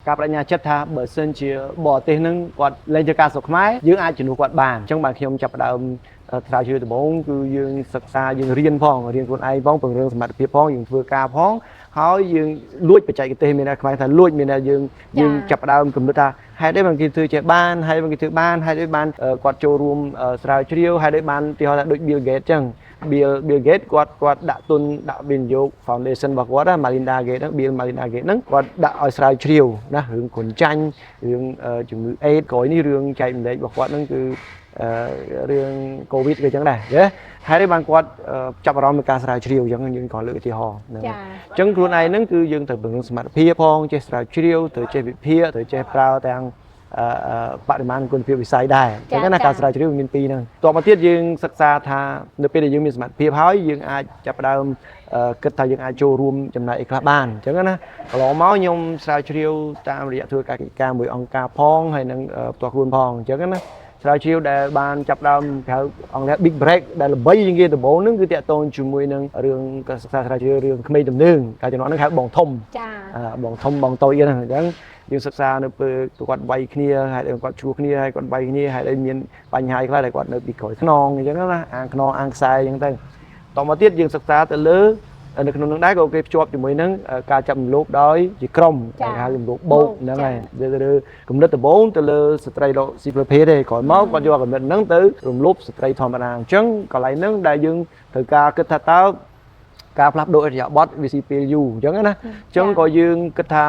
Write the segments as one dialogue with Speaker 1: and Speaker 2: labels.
Speaker 1: ការបដិញ្ញាចិត្តថាបើសិនជាបរទេសហ្នឹងគាត់លែងធ្វើការស្រុកខ្មែរយើងអាចជំនួសគាត់បានអញ្ចឹងបានខ្ញុំចាប់ផ្ដើមស្រាវជ្រាវដំបូងគឺយើងសិក្សាយើងរៀនផងរៀនខ្លួនឯងផងពង្រឹងសមត្ថភាពផងយើងធ្វើការផងហើយយើងលួចបច្ចេកទេសមានតែខ្មែរថាលួចមានតែយើងយើងចាប់ផ្ដើមគំនិតថាហេតុអីបានគេធ្វើចេះបានហេតុអីបានគេធ្វើបានហេតុអីបានគាត់ចូលរួមស្រាវជ្រាវហេតុអីបានទីហោថាដូច Bill Gates ចឹង Bill Gates គាត់ដាក់ទុនដាក់វិនិយោគ foundation របស់គាត់ណា Melinda Gates ហ្នឹង Bill Melinda Gates ហ្នឹងគាត់ដាក់ឲ្យស្រាវជ្រាវណារឿងគ្រុនចាញ់រឿងជំងឺ AIDS ក្រោយនេះរឿងចែករំលែករបស់គាត់ហ្នឹងគឺរឿង COVID ក៏ចឹងដែរយេហេតុអីបានគាត់ចាប់អារម្មណ៍នឹងការស្រាវជ្រាវអញ្ចឹងយើងក៏លើកឧទាហរណ៍ហ្នឹង
Speaker 2: ចា
Speaker 1: អញ្ចឹងខ្លួនឯងហ្នឹងគឺយើងត្រូវពង្រឹងសមត្ថភាពផងចេះស្រាវជ្រាវត្រូវចេះវិភាគត្រូវចេះប្រើទាំងបរិមាណគុណភាពវិស័យដែរអញ្ចឹងណាការស្រាវជ្រាវវាមានពីរហ្នឹងតមកទៀតយើងសិក្សាថានៅពេលដែលយើងមានសមត្ថភាពហើយយើងអាចចាប់ផ្ដើមគិតថាយើងអាចចូលរួមចំណែកអីខ្លះបានអញ្ចឹងណាកន្លងមកខ្ញុំស្រាវជ្រាវតាមរយៈធ្វើការកិច្ចការមួយអង្គការផងហើយនឹងផ្ទាល់ខ្លួនផងអញ្ចឹងណាស្រាវជ្រាវដែលបានចាប់ដើមគេហៅអង់គ្លេស big break ដែលល្បីជាងគេដំបូងហ្នឹងគឺតាក់ទងជាមួយនឹងរឿងការសិក្សាស្រាវជ្រាវរឿងក្មេងទំនើងកាលជំនាន់ហ្នឹងហៅបងធំ
Speaker 2: ចា
Speaker 1: បងធំបងតូចហ្នឹងអញ្ចឹងយើងសិក្សានៅពេលគាត់វាយគ្នាហេតុអីគាត់ជួគ្នាហើយគាត់វាយគ្នាហេតុអីមានបញ្ហាខ្លះដែលគាត់នៅពីក្រោយខ្នងអញ្ចឹងណាអាងខ្នងអាងខ្សែអញ្ចឹងទៅតមកទៀតយើងសិក្សាទៅលើនៅក្នុងនោះដែរក៏គេភ្ជាប់ជាមួយនឹងការចាប់រំលោភដោយជាក្រុមគេហៅរំលោភបោកហ្នឹងហើយទៅលើគំនិតដំបូងទៅលើស្ត្រីរកស៊ីផ្លូវភេទទេក្រោយមកគាត់យកគំនិតហ្នឹងទៅរំលោភស្ត្រីធម្មតាអញ្ចឹងកន្លែងហ្នឹងដែលយើងត្រូវការគិតថាតើការផ្លាស់ប្ដូរឥរិយាបថវាស៊ីពេលយូរអញ្ចឹងណាអញ្ចឹងក៏យើងគិតថា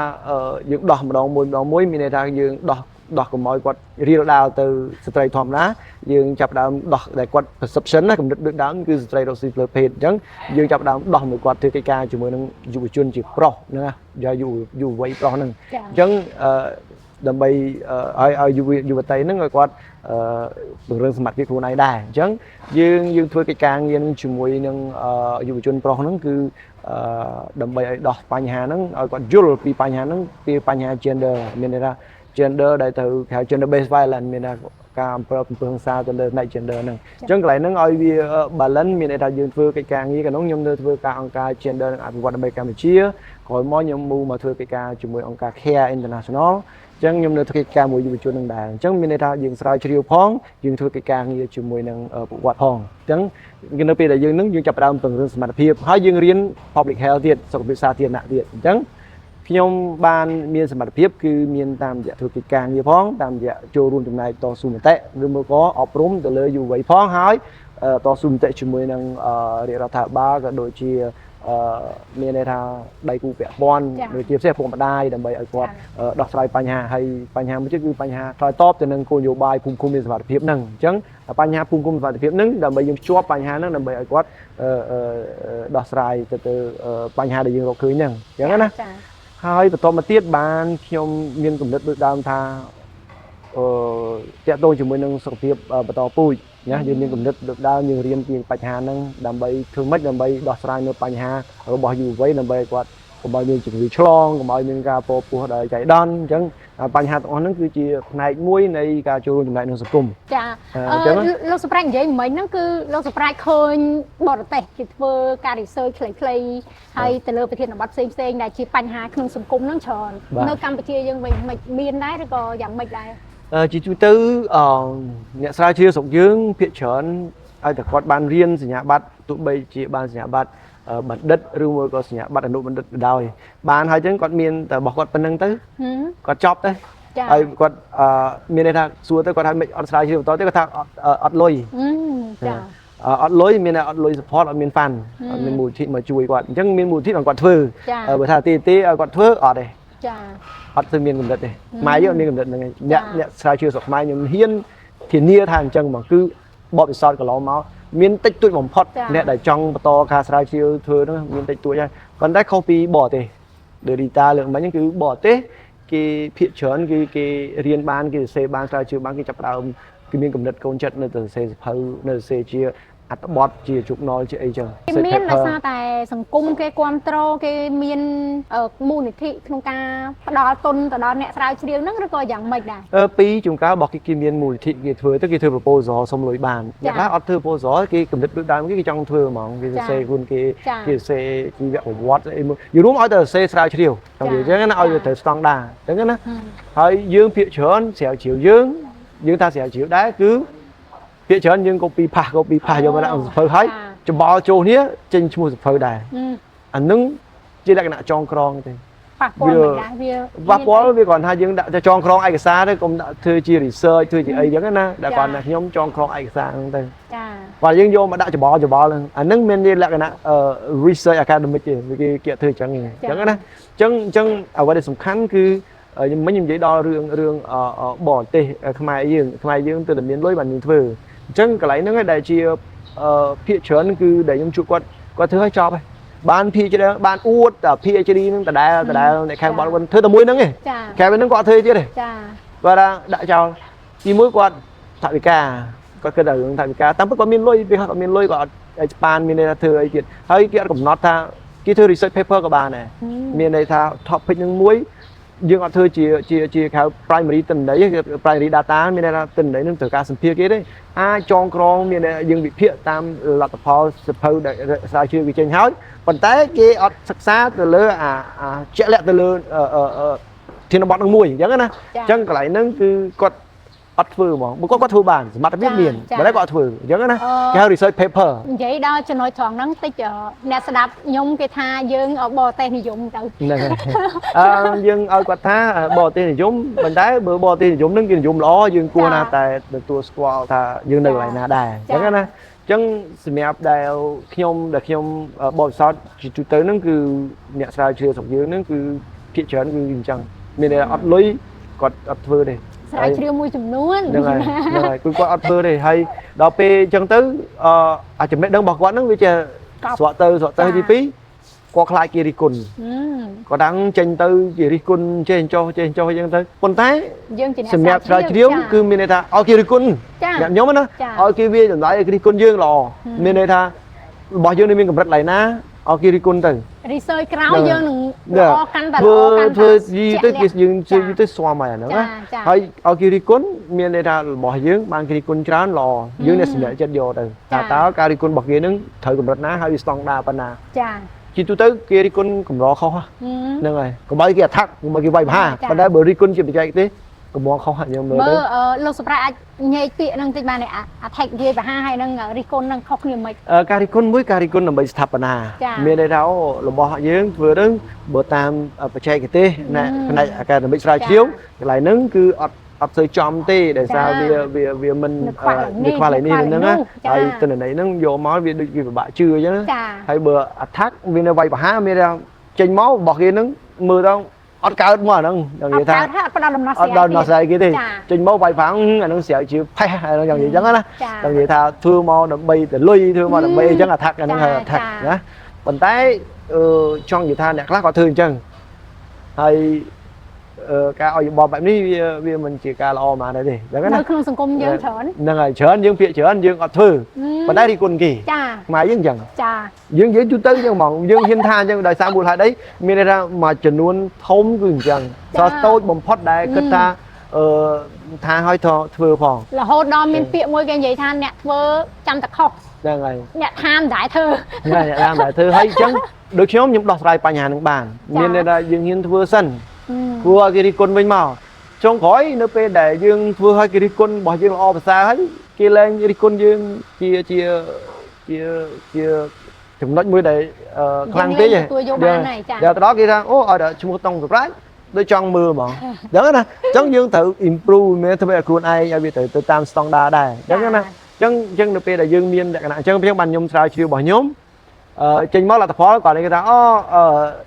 Speaker 1: យើងដោះម្ដងមួយម្ដងមួយមានន័យថាយើងដោះដោះកុំឲ្យគាត់រៀលដាលទៅស្ត្រីធម្មតាយើងចាប់ដើមដោះដែលគាត់ perception ណាគំនិតដូចដើមគឺស្ត្រីរកស៊ីផ្លូវភេទអញ្ចឹងយើងចាប់ដើមដោះមួយគាត់ធ្វើកិច្ចការជាមួយនឹងយុវជនជាប្រុសហ្នឹងណាយកយុយុវវ័យប្រុសហ្នឹង
Speaker 2: ចា
Speaker 1: អញ្ចឹងដើម្បីឲ្យយុវយុវតីហ្នឹងឲ្យគាត់ពង្រឹងសមត្ថភាពខ្លួនឯងដែរអញ្ចឹងយើងយើងធ្វើកិច្ចការងារនឹងជាមួយនឹងយុវជនប្រុសហ្នឹងគឺដើម្បីឲ្យដោះបញ្ហាហ្នឹងឲ្យគាត់យល់ពីបញ្ហាហ្នឹងពីបញ្ហា gender មានន័យថា gender ដែលទៅគេហៅ gender based violence មានន័យថាការអំពើអំពើហិង្សាទៅលើផ្នែក gender ហ្នឹងអញ្ចឹងកន្លែងហ្នឹងឲ្យវា balance មានន័យថាយើងធ្វើកិច្ចការងារកណ្ដុងខ្ញុំនៅធ្វើការអង្គការ gender និងអភិវឌ្ឍដើម្បីកម្ពុជាក្រោយមកខ្ញុំ move មកធ្វើកិច្ចការជាមួយអង្គការ Care International អញ្ចឹងខ្ញុំនៅធ្វើកិច្ចការមួយយុវជននឹងដែរអញ្ចឹងមានន័យថាយើងស្រាវជ្រាវផងយើងធ្វើកិច្ចការងារជាមួយនឹងពួកគាត់ផងអញ្ចឹងនៅពេលដែលយើងនឹងយើងចាប់ផ្ដើមពង្រឹងសមត្ថភាពហើយយើងរៀន public health ទៀតសុខភាពសាធារណៈទៀតអញ្ចឹងខ្ញុំបានមានសមត្ថភាពគឺមានតាមរយៈធ្វើកិច្ចការងារផងតាមរយៈចូលរួមចំណែកតស៊ូមតិឬមកក៏អប់រំទៅលើយុវវ័យផងហើយតស៊ូមតិជាមួយនឹងរាជរដ្ឋាភិបាលក៏ដូចជាមានន័យថាដៃគូពាក់ព័ន្ធដូចជាពិសេសពុកម្ដាយដើម្បីឲ្យគាត់ដោះស្រាយបញ្ហាហើយបញ្ហាមួយទៀតគឺបញ្ហាឆ្លើយតបទៅនឹងគោលនយោបាយភូមិឃុំមានសុវត្ថិភាពហ្នឹងអញ្ចឹងបញ្ហាភូមិឃុំសុវត្ថិភាពហ្នឹងដើម្បីយើងភ្ជាប់បញ្ហាហ្នឹងដើម្បីឲ្យគាត់ដោះស្រាយទៅបញ្ហាដែលយើងរកឃើញហ្នឹងអញ្ចឹងណា
Speaker 2: ចា
Speaker 1: ហើយបន្តមកទៀតបានខ្ញុំមានគំនិតដូចដើមថាតាក់ទងជាមួយនឹងសុខភាពបន្តពូជណាយើងមានគំនិតដូចដើមយើងរៀនពីបញ្ហាហ្នឹងដើម្បីធ្វើម៉េចដើម្បីដោះស្រាយនៅបញ្ហារបស់យុវវ័យដើម្បីឲ្យគាត់កុំឲ្យមានជំងឺឆ្លងកុំឲ្យមានការពពោះដោយចៃដន្យអញ្ចឹងបញ្ហាទាំងអស់ហ្នឹងគឺជាផ្នែកមួយនៃការចូលរួមចំណែកក្នុងសង្គម
Speaker 2: ចា
Speaker 1: អញ្ចឹង
Speaker 2: លោកសុប្រាជ្ញនិយាយមិញហ្នឹងគឺលោកសុប្រាជ្ញឃើញបរទេសគេធ្វើការ research ខ្លីៗហើយទៅលើប្រធានបទផ្សេងៗដែលជាបញ្ហាក្នុងសង្គមហ្នឹងច្រើននៅកម្ពុជាយើងវិញមិនមានដែរឬក៏យ៉ាងម៉េចដែរ
Speaker 1: ជាទូទៅអ្នកស្រាវជ្រាវស្រុកយើងភាគច្រើនឲ្យតែគាត់បានរៀនសញ្ញាបត្រទោះបីជាបានសញ្ញាបត្របណ្ឌិតឬមួយក៏សញ្ញាបត្រអនុបណ្ឌិតក៏ដោយបានហើយចឹងគាត់មានតែរបស់គាត់ប៉ុណ្្នឹងទៅ
Speaker 2: ហឹម
Speaker 1: គាត់ចប់ទៅ
Speaker 2: ចា
Speaker 1: ហើយគាត់មានន័យថាសួរទៅគាត់ថាមិនអត់ស្រាវជ្រាវបន្តទេគាត់ថាអត់លុយ
Speaker 2: ហឹមចា
Speaker 1: អត់លុយមានតែអត់លុយ support អត់មាន fund អត់មានមូលនិធិមកជួយគាត់អញ្ចឹងមានមូលនិធិបានគាត់ធ្វើ
Speaker 2: ចា
Speaker 1: បើថាទេទេឲ្យគាត់ធ្វើអត់ទេ
Speaker 2: ចា
Speaker 1: អត់ទៅមានកម្រិតទេខ្មែរយើងអត់មានកម្រិតហ្នឹងឯងអ្នកអ្នកស្រាវជ្រាវស្រុកខ្មែរខ្ញុំហ៊ានធានាថាអញ្ចឹងហ្មងគឺបទពិសោធន៍កន្លងមកមានតិចតួចបំផុតអ្នកដែលចង់បន្តការស្រាវជ្រាវធ្វើហ្នឹងមានតិចតួចហើយប៉ុន្តែខុសពីបរទេសដូចរីតាលើកមិញហ្នឹងគឺបរទេសគេភាគច្រើនគឺគេរៀនបានគេសរសេរបានស្រាវជ្រាវបានគេចាប់ផ្ដើមគឺមានកម្រិតកូនចិត្តនៅតែសរសេរសៀវភៅនៅសរសេរជា អត្ថបទជា journal ជាអីចឹង។
Speaker 2: គេមានដោយសារតែសង្គមគេគ្រប់គ្រងគេមានមូលនិធិក្នុងការផ្ដល់ទុនទៅដល់អ្នកស្រាវជ្រាវហ្នឹងឬក៏យ៉ាងម៉េចដែរ?
Speaker 1: អឺពីរជួនកាលរបស់គេគេមានមូលនិធិគេធ្វើទៅគេធ្វើ proposal សុំលុយបានអ្នកខ្លះអត់ធ្វើ proposal គេកំណត់ដូចដើមគេគេចង់ធ្វើហ្មងគេសរសេរខ្លួនគេគេសរសេរជីវប្រវត្តិអីមួយយល់រួមឲ្យតែសរសេរស្រាវជ្រាវចង់និយាយអញ្ចឹងណាឲ្យវាត្រូវស្តង់ដាអញ្ចឹងណាហើយយើងភាកច្រើនស្រាវជ្រាវយើងយើងថាស្រាវជ្រាវដែរគឺភាកច្រើនយើង copy paste copy paste យកមកដាក់ក្នុងសៀវភៅហើយច្បល់ចូលគ្នាចេញឈ្មោះសៀវភៅដែរអានឹងជាលក្ខណៈចងក្រងទេ។
Speaker 2: ប៉ះពាល់មិនដែរវា?
Speaker 1: ប៉ះពាល់វាគ្រាន់ថាយើងដាក់តែចងក្រងឯកសារទៅកុំដាក់ធ្វើជា research ធ្វើជាអីចឹងណាដែលគ្រាន់តែខ្ញុំចងក្រងឯកសារហ្នឹងទៅបាទយើងយកមកដាក់ច្បល់ច្បល់ហ្នឹងអាហ្នឹងមានលក្ខណៈ research academic ទេគេគេធ្វើចឹងអញ្ចឹងណាអញ្ចឹងអញ្ចឹងអ្វីដែលសំខាន់គឺខ្ញុំមិញខ្ញុំនិយាយដល់រឿងរឿងបរទេសខ្មែរយើងខ្មែរយើងទៅតែមានលុយបានយើងធ្វើអញ្ចឹងកន្លែងហ្នឹងឯងដែលជាភាគច្រើនគឺដែលខ្ញុំជួបគាត់គាត់ធ្វើឲ្យចប់ហើយបាន PhD បានអួតតែ PhD ហ្នឹងដដែលដដែលអ្នកខាងបត់វិញធ្វើតែមួយហ្នឹងឯង ខែហ្នឹងគាត់អត់ធ្វើទៀតទេគាត់ថាដាក់ចោលទីមួយគាត់ថវិកាគាត់គិតតែរឿងថវិកាតាមពិតគាត់មានលុយពេលគាត់មានលុយគាត់អត់ expand មានន័យថាធ្វើអីទៀតហើយគេអត់កំណត់ថាគេធ្វើ research paper ក៏បានដែរមានន័យថា topic ហ្នឹងមួយយើងអត់ធ្វើជាជាជាហៅ primary ទិន្នន័យ primary data មានន័យថាទិន្នន័យនឹងត្រូវការសម្ភារគេទេអាចចងក្រងមានន័យយើងវិភាគតាមលទ្ធផលសៀវភៅដែលស្រាវជ្រាវគេចេញហើយប៉ុន្តែគេអត់សិក្សាទៅលើអាអាជាក់លាក់ទៅលើធានបទនឹងមួយអញ្ចឹងណាអញ្ចឹងកន្លែងហ្នឹងគឺគាត់អត់ធ្វើហ្មងបើគាត់គាត់ធ្វើបានសមត្ថភាពមានបើតែគាត់អត់ធ្វើអញ្ចឹងណាគេហៅ research paper។
Speaker 2: និយាយដល់ចំណុចត្រង់ហ្នឹងតិចអ្នកស្ដាប់ខ្ញុំគេថាយើងបរទេសនិយមទៅ
Speaker 1: ហ្នឹងហើយអឺយើងឲ្យគាត់ថាបរទេសនិយមប៉ុន្តែបើបរទេសនិយមហ្នឹងគេនិយមល្អយើងគួរណាតែទទួលស្គាល់ថាយើងនៅកន្លែងណាដែរអញ្ចឹងណាអញ្ចឹងសម្រាប់ដែលខ្ញុំដែលខ្ញុំបទពិសោធន៍ជាទូទៅហ្នឹងគឺអ្នកស្រាវជ្រាវស្រុកយើងហ្នឹងគឺភាគច្រើនគឺអញ្ចឹងមានន័យអត់លុយគាត់អត់ធ្វើទេ។
Speaker 2: ស្រាវជ្រាវមួយចំនួន។
Speaker 1: ហ្នឹងហើយហ្នឹងហើយគឺគាត់អត់ធ្វើទេហើយដល់ពេលអញ្ចឹងទៅអឺអាចំណេះដឹងរបស់គាត់ហ្នឹងវាជាស្រក់ទៅស្រក់ទៅទី2គាត់ខ្លាចគេរិះគន់គាត់ដឹងចេញទៅគេរិះគន់ចេះចោះចេះចោះអញ្ចឹងទៅប៉ុន្តែ
Speaker 2: យើងជាអ្នក
Speaker 1: សម្រាប់ស្រាវជ្រាវគឺមានន័យថាឲ្យគេរិះគន់អ្នកខ្ញុំណាឲ្យគេវាចម្លៃឲ្យគេរិះគន់យើងល្អមានន័យថារបស់យើងនេះមានកម្រិតឡើយណាឲ្យគេរិះគន់ទៅ
Speaker 2: research ក្រោយយើងនឹងល្អកាន់តែ
Speaker 1: ល្អកាន់តែធ្វើយីទៅគេយើងជឿយីទៅស្វាមហើយអាហ្នឹងណាហើយឲ្យគេរិះគន់មានន័យថារបស់យើងបានគេរិះគន់ច្រើនល្អយើងអ្នកសម្រេចចិត្តយកទៅថាតើការរិះគន់របស់គេហ្នឹងត្រូវកម្រិតណាហើយវាស្តង់ដារប៉ុណ្ណាជាទូទៅគេរិះគន់កម្រខុសហ្នឹងហើយកុំឲ្យគេ attack កុំឲ្យគេវាយប្រហារប៉ុន្តែបើរិះគន់ជាបច្ចេកទេសកម្រខុសខ្ញុំមើលទៅ
Speaker 2: មើលលោកសុប្រាអាចញែកពាក្យហ្នឹងតិចបានទេ attack វាយប្រហារហើយនឹងរិះគន់ហ្នឹងខុសគ្នាមិន?
Speaker 1: ការរិះគន់មួយការរិះគន់ដើម្បីស្ថាបនាមានន័យថារបស់យើងធ្វើទៅបើតាមបច្ចេកទេសផ្នែក academic ស្រាវជ្រាវកន្លែងហ្នឹងគឺអត់អត់សូវចំទេដោយសារវាវាវាមិនវាខ្វះឡើយនេះហ្នឹងណាហើយទិន្នន័យហ្នឹងយកមកវាដូចវាពិបាកជឿអញ្ចឹងហើយបើ attack វានៅវាយប្រហារមានថាចេញមករបស់គេហ្នឹងមើលទៅអត់កើតមកអាហ្នឹង
Speaker 2: ចង់និយាយថាអត់កើតអត់ផ្ដល់ដំណោះស្រាយ
Speaker 1: អត់ដល់ដំណោះស្រាយគេទេចេញមកវាយប្រហារអាហ្នឹងស្រាវជាផេះអាហ្នឹងចង់និយាយអញ្ចឹងណាចង់និយាយថាធ្វើមកដើម្បីទៅលុយធ្វើមកដើម្បីអញ្ចឹង attack អាហ្នឹងហៅ attack ណាប៉ុន្តែអឺចង់និយាយថាអ្នកខ្លះគាត់ធ្វើអញ្ចឹងហើយការឲ្យយោបល់បែបនេះវាវាមិនជាការល្អហ្មងដែរទេអញ្ចឹងណា
Speaker 2: នៅក្នុងសង្គមយើងច្រើន
Speaker 1: ហ្នឹងហើយច្រើនយើងភាកច្រើនយើងអត់ធ្វើប៉ុន្តែរិះគន់គេខ្មែរយើងអញ្ចឹងយើងនិយាយទូទៅអញ្ចឹងហ្មងយើងហ៊ានថាអញ្ចឹងដោយសារមូលហេតុអីមានន័យថាមួយចំនួនធំគឺអញ្ចឹងសតូចបំផុតដែលគិតថាអឺថាឲ្យធ្វើផង
Speaker 2: រហូតដល់មានពាក្យមួយគេនិយាយថាអ្នកធ្វើចាំតែខុស
Speaker 1: ហ្នឹងហើយ
Speaker 2: អ្នកថាមិនដែរធ្វើ
Speaker 1: ហ្នឹងអ្នកថាមិនដែរធ្វើហើយអញ្ចឹងដូចខ្ញុំខ្ញុំដោះស្រាយបញ្ហានឹងបានមានន័យថាយើងហ៊ានធ្វើសិនធ្វើឲ្យគេរិះគន់វិញមកចុងក្រោយនៅពេលដែលយើងធ្វើឲ្យគេរិះគន់របស់យើងល្អប្រសើរហើយគេលែងរិះគន់យើងជាជាជាជាចំណុចមួយដែលខ្លាំងពេក
Speaker 2: ទទួលយកបានហើយចា
Speaker 1: ទៅដល់គេថាអូឲ្យតែឈ្មោះតុងសម្រាប់ដូចចង់មើលហ្មងអញ្ចឹងណាអញ្ចឹងយើងត្រូវ improve មានធ្វើឲ្យខ្លួនឯងឲ្យវាត្រូវទៅតាម standard ដែរអញ្ចឹងណាអញ្ចឹងអញ្ចឹងនៅពេលដែលយើងមានលក្ខណៈអញ្ចឹងអញ្ចឹងបានខ្ញុំស្រាវជ្រាវរបស់ខ្ញុំចេញមកលទ្ធផលគាត់គេថាអូ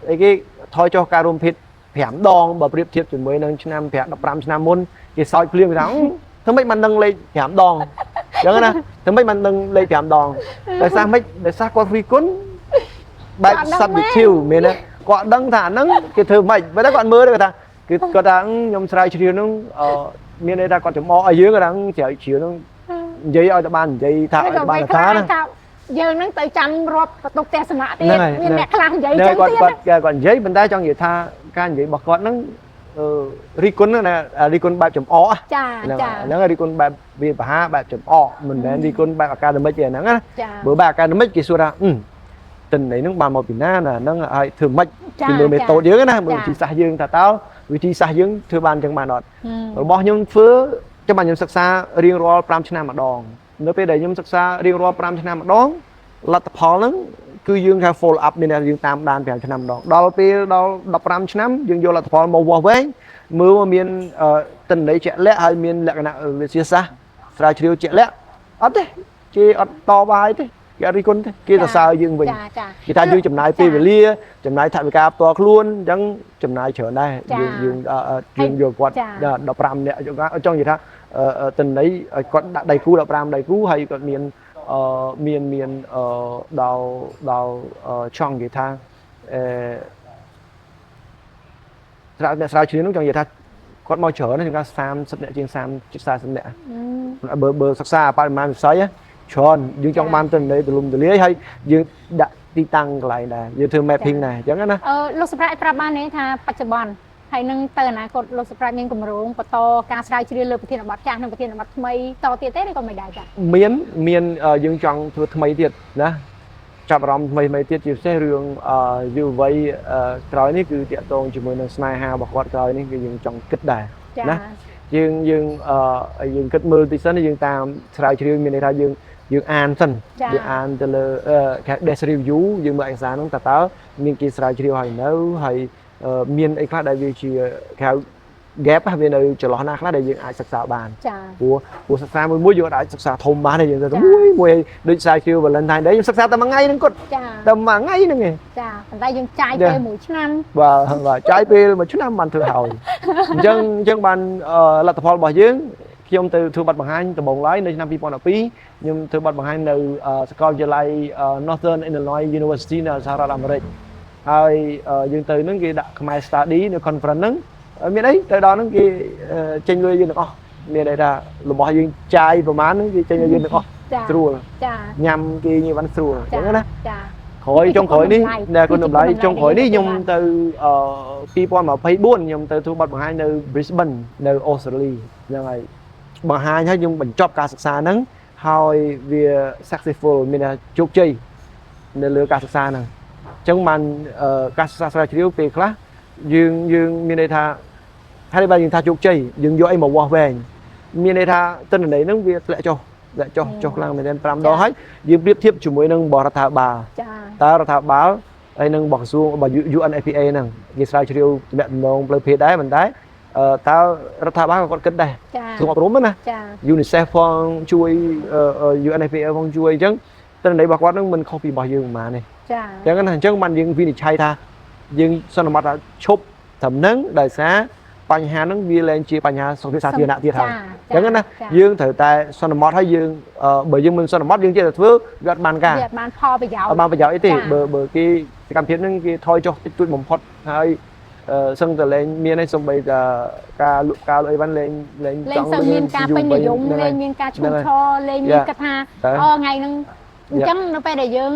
Speaker 1: អីគេថយចុះការរួមភេទ5ដងបើប្រៀបធៀបជាមួយនឹងឆ្នាំ15ឆ្នាំមុនគេសោចភ្លាមគេថាធ្វើម៉េចបានដឹងលេខ5ដងអញ្ចឹងណាធ្វើម៉េចបានដឹងលេខ5ដងដោយសារម៉េចដោយសារគាត់រិះគន់បែប subjective មានទេគាត់ដឹងថាអាហ្នឹងគេធ្វើម៉េចបើតែគាត់មើលទៅគាត់ថាគឺគាត់ថាខ្ញុំស្រាវជ្រាវហ្នឹងមានន័យថាគាត់ចំអកឲ្យយើងគាត់ថាស្រាវជ្រាវហ្នឹងនិយាយឲ្យតែបាននិយាយថាឲ្យបានថាណា
Speaker 2: ថា យើងហ្នឹងទៅចាំរាប់បន្ទប់ផ្ទះសំណាក់ទៀត
Speaker 1: ហ្នឹងហើយ
Speaker 2: មានអ្នកខ្លះនិយាយ
Speaker 1: ហ្នឹង
Speaker 2: ចឹង
Speaker 1: គាត់គាត់
Speaker 2: ទៀតណា
Speaker 1: គាត់និយាយប៉ុន្តែចង់និយាយថាការនិយាយរបស់គាត់ហ្នឹងអឺរិះគន់ហ្នឹងណារិះគន់បែបចំអក
Speaker 2: ចា
Speaker 1: ហ្នឹង
Speaker 2: ចា
Speaker 1: ហ្នឹងរិះគន់បែបវាបហាបែបចំអកមិនមែនរិះគន់បែប academic ទេហ្នឹងណា
Speaker 2: ចា
Speaker 1: បើបែប academic គេសួរថាអឺទិន្នន័យហ្នឹងបានមកពីណាណាហ្នឹងហើយធ្វើម៉េច
Speaker 2: ចា
Speaker 1: គេមើល method យើងណាមើល
Speaker 2: ចា
Speaker 1: វិធីសាស្ត្រយើងថាតើវិធីសាស្ត្រយើងធ្វើបានអញ្ចឹងបានអត់
Speaker 2: ហឹម
Speaker 1: របស់ខ្ញុំធ្វើចាំបានខ្ញុំសិក្សារៀងរាល់5ឆ្នាំម្ដងនៅពេលដែលខ្ញុំសិក្សារៀងរាល់5ឆ្នាំម្ដងលទ្ធផលហ្នឹងគឺយើងហៅ follow up មានន័យថាយើងតាមដាន5ឆ្នាំម្ដងដល់ពេលដល់15ឆ្នាំយើងយកលទ្ធផលមកវាស់វែងមើលមកមានទិន្នន័យជាក់លាក់ហើយមានលក្ខណៈវិទ្យាសាស្ត្រស្រាវជ្រាវជាក់លាក់អត់ទេគេអត់តវ៉ាអីទេគេអត់រិះគន់ទេគេសរសើរយើងវិញ
Speaker 2: ចាចា
Speaker 1: គេថាយើងចំណាយពេលវេលាចំណាយថវិកាផ្ទាល់ខ្លួនអញ្ចឹងចំណាយច្រើនដែរ
Speaker 2: ចា
Speaker 1: យើងយើងអឺអឺយើងយកគាត់
Speaker 2: ចា
Speaker 1: 15នាក់ចង់និយាយថាទិន្នន័យឲ្យគាត់ដាក់ដៃគូ15ដៃគូហើយគាត់មានអឺមានមានអឺដល់ដល់អឺចង់និយាយថាអឺស្រាវអ្នកស្រាវជ្រាវនោះចង់និយាយថាគាត់មកច្រើនណាស់ជាង30នាក់ជាង30 40នាក់
Speaker 2: ហឹម
Speaker 1: បើសិក្សាបរិមាណវិស័យច្រើនយើងចង់បានទិន្នន័យទូលំទូលាយហើយយើងដាក់ទីតាំងកន្លែងដែរយើងធ្វើ mapping ដែរអញ្ចឹងណា
Speaker 2: លោកសម្រាប់ប្រាប់បានទេថាបច្ចុប្បន្នហើយនឹងទៅអនាគតលោកសម្រាប់មានគម្រោងបន្តការស្រាវជ្រាវលើប្រធានបទចាស់និងប្រធានបទថ្មីតទៀតទេឬក៏មិនដែរចា៎
Speaker 1: មានមានយើងចង់ធ្វើថ្មីទៀតណាចាប់អារម្មណ៍ថ្មីថ្មីទៀតជាពិសេសរឿងយុវវ័យក្រោយនេះគឺតាក់ទងជាមួយនឹងស្នេហារបស់គាត់ក្រោយនេះគឺយើងចង់គិតដែរ
Speaker 2: ចា
Speaker 1: ណាយើងយើងអឺយើងគិតមើលតិចសិនយើងតាមស្រាវជ្រាវមានន័យថាយើងយើងអានសិន
Speaker 2: ចា
Speaker 1: យើងអានទៅលើគេ desk review យើងមើលឯកសារហ្នឹងតើតើមានគេស្រាវជ្រាវហើយនៅហើយមានអីខ្លះដែលវាជាគេហៅ gap វានៅចន្លោះណាខ្លះដែលយើងអាចសិក្សាបាន
Speaker 2: ចា
Speaker 1: ព្រោះព្រោះសិក្សាមួយមួយយើងអាចសិក្សាធំបានទេយើងទៅមួយមួយដូចស្រាវជ្រាវ Valentine Day ខ្ញុំសិក្សាតែមួយថ្ងៃហ្នឹងគាត់
Speaker 2: ចា
Speaker 1: តែមួយថ្ងៃហ្នឹងឯង
Speaker 2: ចាប៉ុន្តែយើងចាយពេលមួយឆ្នាំ
Speaker 1: បាទបាទចាយពេលមួយឆ្នាំបានធ្វើហើយអញ្ចឹងអញ្ចឹងបានលទ្ធផលរបស់យើងខ្ញុំទៅធ្វើបទបង្ហាញដំបូងឡើយនៅឆ្នាំ2012ខ្ញុំធ្វើបទបង្ហាញនៅសាកលវិទ្យាល័យ Northern Illinois University នៅសហរដ្ឋអាមេរិកហើយយើងទៅហ្នឹងគេដាក់ខ្មែរ study នៅ conference ហ្នឹងមានអីទៅដល់ហ្នឹងគេចេញលុយយើងទាំងអស់មានន័យថារបស់យើងចាយប្រហែលហ្នឹងគេចេញឲ្យយើងទាំងអស់
Speaker 2: ចា
Speaker 1: ស្រួល
Speaker 2: ចា
Speaker 1: ញ៉ាំគេញ៉ាំបានស្រួលអញ្ចឹងណា
Speaker 2: ចា
Speaker 1: ក្រោយចុងក្រោយនេះណែគុណតម្លៃចុងក្រោយនេះខ្ញុំទៅអឺ2024ខ្ញុំទៅធ្វើបទបង្ហាញនៅ Brisbane នៅអូស្ត្រាលីហ្នឹងហើយបង្ហាញហើយខ្ញុំបញ្ចប់ការសិក្សាហ្នឹងហើយវា successful មានថាជោគជ័យនៅលើការសិក្សាហ្នឹងអញ្ចឹងបានការសិក្សាស្រាវជ្រាវពេលខ្លះយើងយើងមានន័យថាហើយបើយើងថាជោគជ័យយើងយកអីមកវាស់វែងមានន័យថាទិន្នន័យហ្នឹងវាធ្លាក់ចុះធ្លាក់ចុះចុះខ្លាំងមែនទែន5ដងហើយយើងប្រៀបធៀបជាមួយនឹងបរដ្ឋាភិបាល
Speaker 2: ចា
Speaker 1: តើរដ្ឋាភិបាលហើយនឹងរបស់ក្រសួងរបស់ UNFPA ហ្នឹងគេស្រាវជ្រាវទំនាក់ទំនងផ្លូវភេទដែរប៉ុន្តែតើរដ្ឋាភិបាលក៏គាត់គិតដែរ
Speaker 2: ចា
Speaker 1: ក្រសួងអប់រំណា
Speaker 2: ចា
Speaker 1: UNICEF ផងជួយ UNFPA ផងជួយអញ្ចឹងទិន្នន័យរបស់គាត់ហ្នឹងមិនខុសពីរបស់យើងប៉ុន្មានទេ
Speaker 2: ចា
Speaker 1: អញ្ចឹងណាអញ្ចឹងបានយើងវិនិច្ឆ័យថាយើងសន្មតថាឈប់ត្រឹមហ្នឹងដោយសារបញ្ហាហ្នឹងវាលែងជាបញ្ហាសុខភាពសាធារណៈទៀតហើយអញ្ចឹងណាយើងត្រូវតែសន្មតឲ្យយើងបើយើងមិនសន្មតយើងចេះតែធ្វើវាអត់បានការ
Speaker 2: វាអត់បានផលប្រយោជន៍
Speaker 1: អត់បានប្រយោជន៍អីទេ
Speaker 2: ចា
Speaker 1: បើបើគេសកម្មភាពហ្នឹងគេថយចុះតិចតួចបំផុតហើយសឹងតែលែងមានឯងសំបីតែការលក់ការលក់អីបានលែងលែង
Speaker 2: លែងសូវមានការពេញនិយមលែងមានការឈូសឆរលែងមានគិតថាអូថ្ងៃហ្នឹងអញ្ចឹងនៅពេលដែលយើង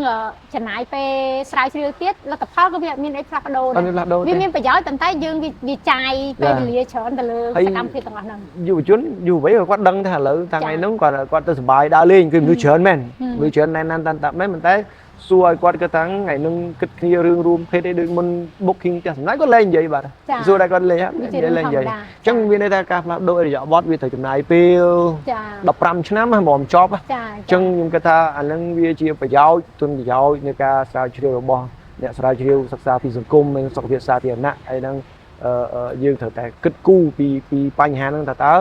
Speaker 2: ចំណាយពេលស្រាវជ្រាវទៀតលទ្ធផលក៏វាអត់មានអីផ្លាស់ប្ដូរ
Speaker 1: អត់មានផ្លាស់ប្ដូរ
Speaker 2: វាមានប្រយោជន៍ប៉ុន្តែយើងវាចាយពេលវេលាច្រើនទៅលើសកម្មភាពទាំងអស់ហ្នឹង
Speaker 1: យុវជនយុវវ័យគាត់ដឹងថាឥឡូវថ្ងៃហ្នឹងគាត់គាត់ទៅសប្បាយដើរលេងគឺមនុស្សច្រើនមែនមនុស្សច្រើនណែនណាន់តាន់តាប់មែនប៉ុន្តែសួរឲ្យគាត់គិតថាថ្ងៃហ្នឹងគិតគ្នារឿងរួមភេទអីដូចមុន booking ផ្ទះសំណាក់គាត់លែងនិយាយបាទសួរតែគាត់លែងនិយាយលែងនិយាយអញ្ចឹងមានន័យថាការផ្លាស់ប្ដូរឥរិយាបថវាត្រូវចំណាយពេល
Speaker 2: ចា
Speaker 1: 15ឆ្នាំហ្នឹងមកចប់
Speaker 2: ចា
Speaker 1: អញ្ចឹងខ្ញុំគិតថាអាហ្នឹងវាជាប្រយោជន៍ទុនប្រយោជន៍នៃការស្រាវជ្រាវរបស់អ្នកស្រាវជ្រាវសិក្សាពីសង្គមនិងសុខភាពសាធារណៈហើយហ្នឹងយើងត្រូវតែគិតគូរពីពីបញ្ហាហ្នឹងថាតើ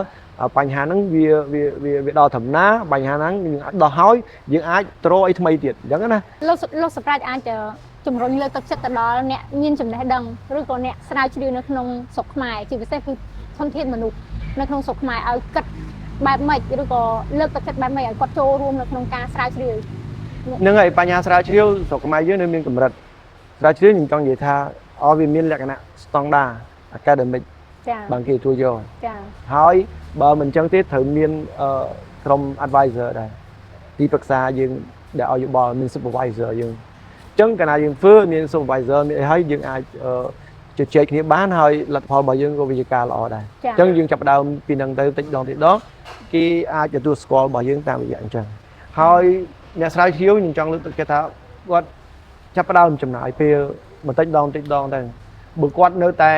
Speaker 1: បញ្ហាហ្នឹងវាវាវាវាដល់ធម្មតាបញ្ហាហ្នឹងយើងអាចដោះហើយយើងអាចទ្រអីថ្មីទៀតអញ្ចឹងណា
Speaker 2: លោកលោកសម្រាប់អាចជំរុញលើកទឹកចិត្តទៅដល់អ្នកមានចំណេះដឹងឬក៏អ្នកស្រាវជ្រាវនៅក្នុងស្រុកខ្មែរជាពិសេសគឺធនធានមនុស្សនៅក្នុងស្រុកខ្មែរឲ្យគិតបែបម៉េចឬក៏លើកទឹកចិត្តបែបម៉េចឲ្យគាត់ចូលរួមនៅក្នុងការស្រាវជ្រាវ
Speaker 1: ហ្នឹងហើយបញ្ហាស្រាវជ្រាវស្រុកខ្មែរយើងនៅមានកម្រិតស្រាវជ្រាវខ្ញុំចង់និយាយថាអស់វាមានលក្ខណៈស្តង់ដា academic
Speaker 2: ចា
Speaker 1: បានគេទទួលយក
Speaker 2: ចា
Speaker 1: ហើយបើមិនអញ្ចឹងទេត្រូវមានក្រុម advisor ដែរទីប្រឹក្សាយើង ដែលឲ្យយោបល់មាន supervisor យើងអញ្ចឹងកាលណាយើងធ្វើមាន supervisor មានអីហើយយើងអាចជជែកគ្នាបានហើយលទ្ធផលរបស់យើងក៏វាជាការល្អដែរ
Speaker 2: ចា
Speaker 1: អញ្ចឹងយើងចាប់ផ្ដើមពីនឹងទៅតិចម្ដងតិចម្ដងគេអាចទទួលស្គាល់របស់យើងតាមរយៈអញ្ចឹងហើយអ្នកស្រាវជ្រាវខ្ញុំចង់លើកទឹកចិត្តថាគាត់ចាប់ផ្ដើមចំណាយពេលបន្តិចម្ដងតិចម្ដងទៅបើគាត់នៅតែ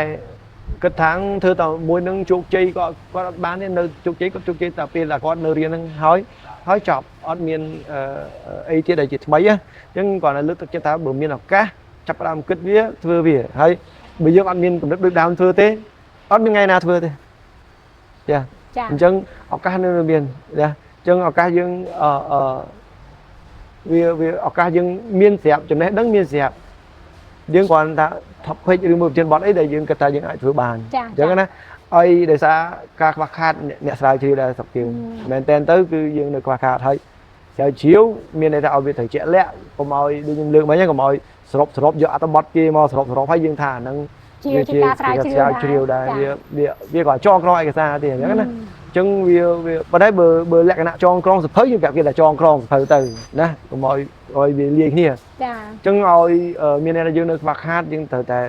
Speaker 1: គិតថាធ្វើតែមួយនឹងជោគជ័យក៏គាត់អត់បានទេនៅជោគជ័យគាត់ជោគជ័យតែពេលដែលគាត់នៅរៀនហ្នឹងហើយហើយចប់អត់មានអីទៀតដែលជាថ្មីណាអញ្ចឹងគាត់នៅលើកទឹកចិត្តថាបើមានឱកាសចាប់ផ្ដើមគិតវាធ្វើវាហើយបើយើងអត់មានកម្រិតដូចដើមធ្វើទេអត់មានថ្ងៃណាធ្វើទេចា
Speaker 2: ចា
Speaker 1: អញ្ចឹងឱកាសនៅមានណាអញ្ចឹងឱកាសយើងអឺអឺវាវាឱកាសយើងមានស្រាប់ចំណេះដឹងមានស្រាប់យើងគ្រាន់ថា topic ឬមួយប្រធានបទអីដែលយើងគិតថាយើងអាចធ្វើបាន
Speaker 2: ចា
Speaker 1: អញ្ចឹងណាអីដោយសារការខ្វះខាតអ្នកស្រាវជ្រាវដែលស្រុកយើងមែនតើទៅគឺយើងនៅខ្វះខាតហើយស្រាវជ្រាវមានន័យថាឲ្យវាត្រូវជាក់លាក់កុំឲ្យដូចខ្ញុំលើកមិញហ្នឹងកុំឲ្យសរុបសរុបយកអត្ថបទគេមកសរុបសរុបហើយយើងថាអាហ្នឹង
Speaker 2: ជាជាការស្រាវជ្រាវ
Speaker 1: ស្រាវជ្រាវដែរវាវាវាក៏ចងក្រងឯកសារទេអញ្ចឹងណាអញ្ចឹងវាវាប៉ុន្តែបើបើលក្ខណៈចងក្រងសភៅយើងប្រាប់គេថាចងក្រងសភៅទៅណាកុំឲ្យឲ្យវាលាយគ្នា
Speaker 2: ចា
Speaker 1: អញ្ចឹងឲ្យមានន័យថាយើងនៅខ្វះខាតយើងត្រូវតែ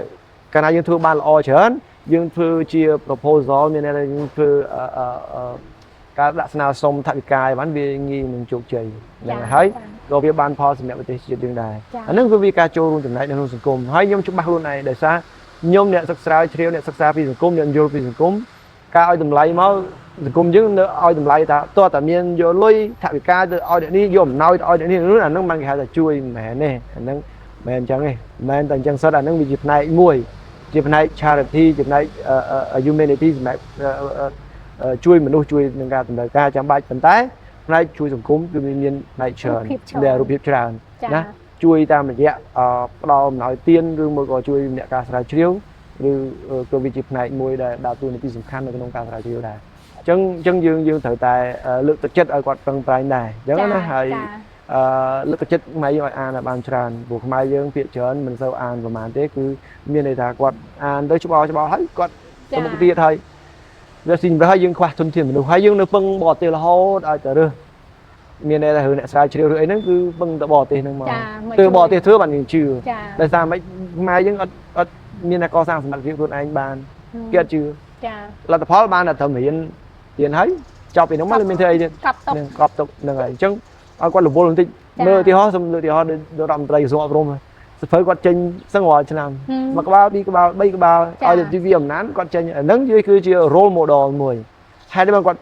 Speaker 1: កាលណាយើងធ្វើបានល្អច្រើនយើងធ្វើជា proposal មានន័យថាយើងធ្វើអឺអឺការដាក់ស្នើសុំថវិកាឲ្យបានវាងាយនឹងជោគជ័យហ្នឹងហើយក៏វាបានផលសម្រាប់ប្រទេសជាតិយើងដែរអាហ្នឹងគឺវាការចូលរួមចំណែកនៅក្នុងសង្គមហើយខ្ញុំច្បាស់ខ្លួនឯងដោយសារខ្ញុំអ្នកសិក្សាជ្រាវអ្នកសិក្សាពីសង្គមអ្នកយល់ពីសង្គមការឲ្យតម្លៃមកសង្គមយើងនៅឲ្យតម្លៃថាតើតាមានយកលុយថវិកាទៅឲ្យអ្នកនេះយកអំណោយទៅឲ្យអ្នកនេះអាហ្នឹងបានគេហៅថាជួយមិនមែនទេអាហ្នឹងមិនមែនអញ្ចឹងទេមិនមែនតែអញ្ចឹងសុទ្ធអាហ្នឹងវាជាផ្នែកមួយជាផ្នែក charity ជាផ្នែក humanity សម្រាប់ជួយមនុស្សជួយនឹងការតម្រូវការចាំបាច់ប៉ុន្តែផ្នែកជួយសង្គមគឺវាមានផ្នែកច្រើនដែលរូបភាពច្រើនណាជួយតាមរយៈផ្ដល់អំណោយទានឬមួយក៏ជួយអ្នកការស្រាវជ្រាវឬក៏វាជាផ្នែកមួយដែលដើរតួនាទីសំខាន់នៅក្នុងការស្រាវជ្រាវដែរអញ្ចឹងអញ្ចឹងយើងយើងត្រូវតែលើកទឹកចិត្តឲ្យគាត់ប្រឹងប្រែងដែរអញ្ចឹងណាហើយលើកទឹកចិត្តខ្មែរយើងឲ្យអានឲ្យបានច្រើនព្រោះខ្មែរយើងភាគច្រើនមិនសូវអានប្រហែលទេគឺមានន័យថាគាត់អានទៅច្បាស់ច្បាស់ហើយគាត់ទៅមុខទៀតហើយវាស៊ីជម្រើសហើយយើងខ្វះធនធានមនុស្សហើយយើងនៅពឹងបរទេសរហូតឲ្យតែរើសមានន័យថារឿងអ្នកស្រាវជ្រាវឬអីហ្នឹងគឺពឹងតែបរទេសហ្នឹងមកធ្វើបរទេសធ្វើបានយើងជឿដោយសារមិនខ្មែរយើងអត់អត់មានអ្នកកសាងសមត្ថភាពខ្លួនឯងបានគេអត់ជឿ
Speaker 2: ចា
Speaker 1: លទ្ធផលបានតែត្រឹមរៀនរៀនហើយចប់ពីហ្នឹងមកមានធ្វើអីទៀត
Speaker 2: កប់ទុក
Speaker 1: នឹងកប់ទុកហ្នឹងហើយអញ្ចឹងឲ្យគាត់រវល់បន្តិចមើលឧទាហរណ៍សូមលើកឧទាហរណ៍ដូចរដ្ឋមន្ត្រីក្រសួងអប់រំសភៅគាត់ចេញសឹងរាល់ឆ្នាំមួយក្បាលពីរក្បាលបីក្បាលឲ្យទៅវាអំណានគាត់ចេញអាហ្នឹងគឺជា role model មួយហេតុតែគាត់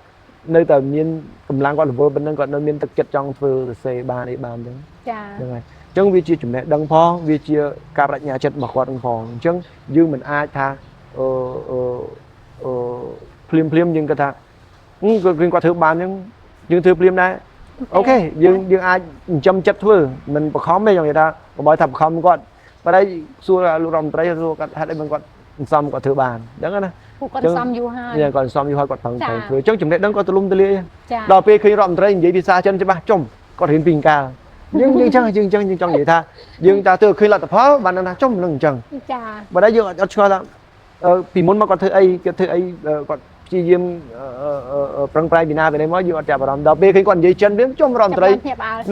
Speaker 1: នៅតែមានកម្លាំងគាត់រវល់ប៉ុណ្ណឹងគាត់នៅមានទឹកចិត្តចង់ធ្វើសរសេរបានអីបានអញ្ចឹង
Speaker 2: ចា
Speaker 1: ហ្នឹងហើយអញ្ចឹងវាជាចំណេះដឹងផងវាជាការបដិញ្ញាចិត្តរបស់គាត់ផងអញ្ចឹងយើងមិនអាចថាអឺអឺអឺភ្លាមភ្លាមយើងគាត់ថាគាត់ឃើញគាត់ធ្វើបានអញ្ចឹងយើងធ្វើភ្លាមដែរ OK យើងយើងអាចចិញ្ចឹមចិត្តធ្វើមិនបខំទេចង់និយាយថាកុំឲ្យថាបខំគាត់ប៉ុន្តែសួរលោករដ្ឋមន្ត្រីសួរគាត់ហេតុអីមិនគាត់សំគាត់ធ្វើបានអញ្ចឹងណា
Speaker 2: ពួកគាត់សំយូរហើយ
Speaker 1: គាត់សំយូរហើយគាត់ប្រឹងប្រែងធ្វើអញ្ចឹងចំណេះដឹងគាត់ទូលំទូលាយ
Speaker 2: ចា
Speaker 1: ដល់ពេលឃើញរដ្ឋមន្ត្រីនិយាយភាសាចិនច្បាស់ចំគាត់រៀនពីអង្កាលយើងយើងចឹងយើងចឹងយើងចង់និយាយថាយើងតាធ្វើឃើញលទ្ធផលបានដឹងថាចំនឹងអញ្ចឹង
Speaker 2: ចា
Speaker 1: បើតែយើងអត់ឆ្ងល់ថាពីមុនមកគាត់ធ្វើអីគាត់ធ្វើអីគាត់ព្យាយាមប្រឹងប្រែងពីណាពីនេះមកយើងអត់ចាប់អារម្មណ៍ដល់ពេលឃើញគាត់និយាយចិនវិញចំរដ្ឋមន្ត្រី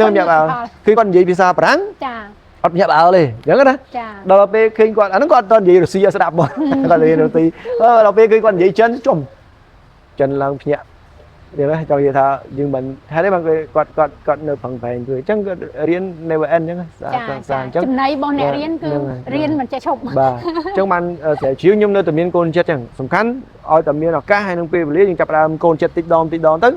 Speaker 1: នឹងញាក់អើឃើញគាត់និយាយភាសាបារាំង
Speaker 2: ចា
Speaker 1: អត់ញាក់អើទេអញ្ចឹងណា
Speaker 2: ចា
Speaker 1: ដល់ពេលឃើញគាត់អាហ្នឹងគាត់អត់និយាយរុស្ស៊ីឲ្យស្ដាប់មកគាត់និយាយរុស្ស៊ីដល់ពេលឃើញគាត់និយាយចិនចំចិនឡើងភ្ញាក់យល់ទេចង់និយាយថាយើងមិនហេតុអីបានគាត់គាត់គាត់នៅប្រឹងប្រែងធ្វើអញ្ចឹងគាត់រៀន never end អញ្ចឹង
Speaker 2: សាសាអញ្ចឹងចំណៃរបស់អ្នករៀនគឺរៀនមិនចេះឈប់
Speaker 1: បាទអញ្ចឹងបានស្រាវជ្រាវខ្ញុំនៅតែមានកូនចិត្តអញ្ចឹងសំខាន់ឲ្យតែមានឱកាសហើយនឹងពេលវេលាយើងចាប់ផ្ដើមកូនចិត្តតិចដងតិចដងទៅ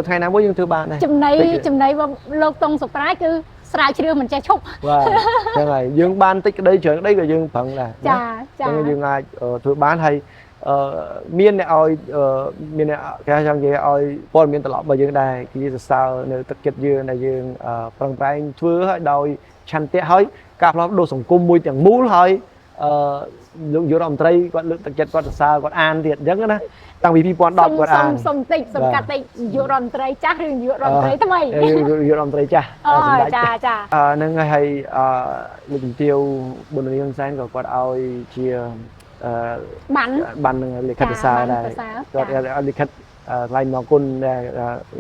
Speaker 1: ថ្ងៃណាមួយយើងធ្វើបានដែរ
Speaker 2: ចំណៃចំណៃរបស់លោកតុងសុប្រាយគឺស្រាវជ្រាវមិនចេះឈប់
Speaker 1: បាទហ្នឹងហើយយើងបានតិចក្តីច្រើនក្តីក៏យើងប្រឹងដែរ
Speaker 2: ចាចា
Speaker 1: អញ្ចឹងយើងអាចធ្វើបានហើយមានអ្នកឲ្យមានអ្នកគេចង់និយាយឲ្យព័ត៌មានត្រឡប់មកយើងដែរគេសរសើរនៅទឹកចិត្តយើងដែលយើងប្រឹងប្រែងធ្វើឲ្យដោយឆន្ទៈហើយការផ្លាស់ប្ដូរសង្គមមួយទាំងមូលហើយលោកនាយករដ្ឋមន្ត្រីគាត់លើកទឹកចិត្តគាត់សរសើរគាត់អានទៀតអញ្ចឹងណាតាំងពី2010គាត់អាន
Speaker 2: សុំតិចសុំកាត់តិចនាយករដ្ឋមន្ត្រីចាស់ឬនាយករដ្ឋមន្ត្រីថ្មី
Speaker 1: នាយករដ្ឋមន្ត្រីចាស់
Speaker 2: អូចាចា
Speaker 1: ហ្នឹងហើយលោកជំទាវប៊ុនរៀងសែនក៏គាត់ឲ្យជា
Speaker 2: បាន
Speaker 1: បាននឹងលិខិតសរសើរដែរគាត់ឲ្យលិខិត ថ្លែងអំណរគុណដែល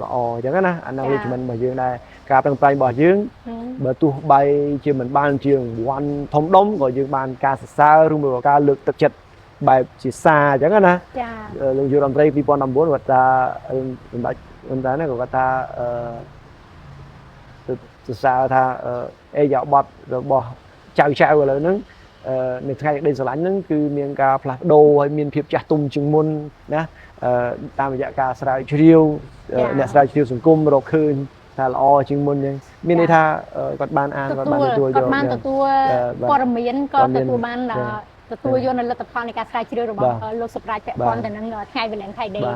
Speaker 1: ល្អអញ្ចឹងណា acknowledgement របស់យើងដែរការប្រឹងប្រែងរបស់យើង បើទោះបីជាមិនបានជារង្វាន់ធំដុំក៏យើងបានការសរសើរឬមួយក៏ការលើកទឹកចិត្តបែបជាសារអញ្ចឹងណា
Speaker 2: ចា
Speaker 1: លោកនាយករដ្ឋមន្ត្រី2019គាត់ថាសម្ដេចហ៊ុនសែនហ្នឹងក៏គាត់ថាសរសើរថាអេយ៉ាប័តរបស់ចៅចៅឥឡូវហ្នឹងនៅថ្ងៃក្តីស្រឡាញ់ហ្នឹងគឺមានការផ្លាស់ប្ដូរហើយមានភាពចាស់ទុំជាងមុនណាតាមរយៈការស្រាវជ្រាវអ្នកស្រាវជ្រាវសង្គមរកឃើញថាល្អជាងមុនអញ្ចឹងមានន័យថាគាត់បានអានគាត់បានទទួលយក
Speaker 2: គាត់បានទទួលព័ត៌មានក៏ទទួលបានទទួលយកនៅលទ្ធផលនៃការស្រាវជ្រាវរបស់លោកសុប្រាជពាក់ព័ន្ធទៅនឹងថ្ងៃ Valentine Day។